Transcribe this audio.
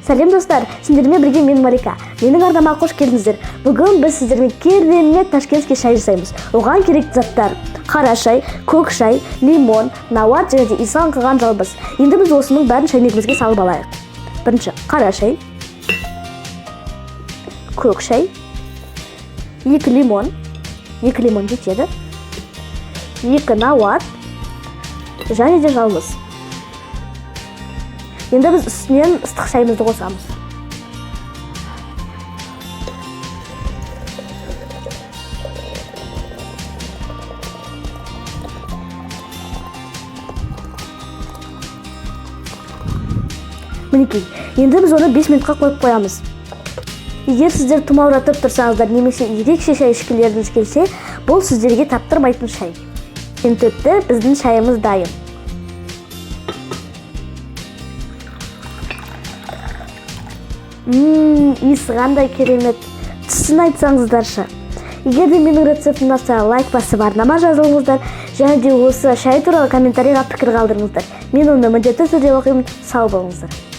Сәлем, достар! Сендермен бірге мен, Марика. Менің арнама қош келдіңіздер. Бүгін біз сіздермен керемет ташкентский шай жасаймыз. Оған керекті заттар: қара шай, көк шай, лимон, науат және де иісі аңқыған жалбыз. Енді біз осының бәрін шәйнегімізге салып алайық. Бірінші қара шай, көк шай, екі лимон, екі лимон жетеді, екі науат және де жалбыз. Енді біз үстінен ыстық шайымызды қосамыз. Мінекей, енді біз оны 5 минутқа қойып қоямыз. Егер сіздер тұмауратып тұрсаңыздар немесе ерекше шай ішкілеріңіз келсе, бұл сіздерге таптырмайтын шай. Енді біздің шайымыз дайын. Иісі қандай керемет! Түсін айтсаңыздаршы! Егер де менің рецептім ұнаса, лайк басып, арнама жазылыңыздар және де осы шай туралы комментарийға пікір қалдырыңыздар. Мен оны міндетті түрде оқимын. Сау болыңыздар!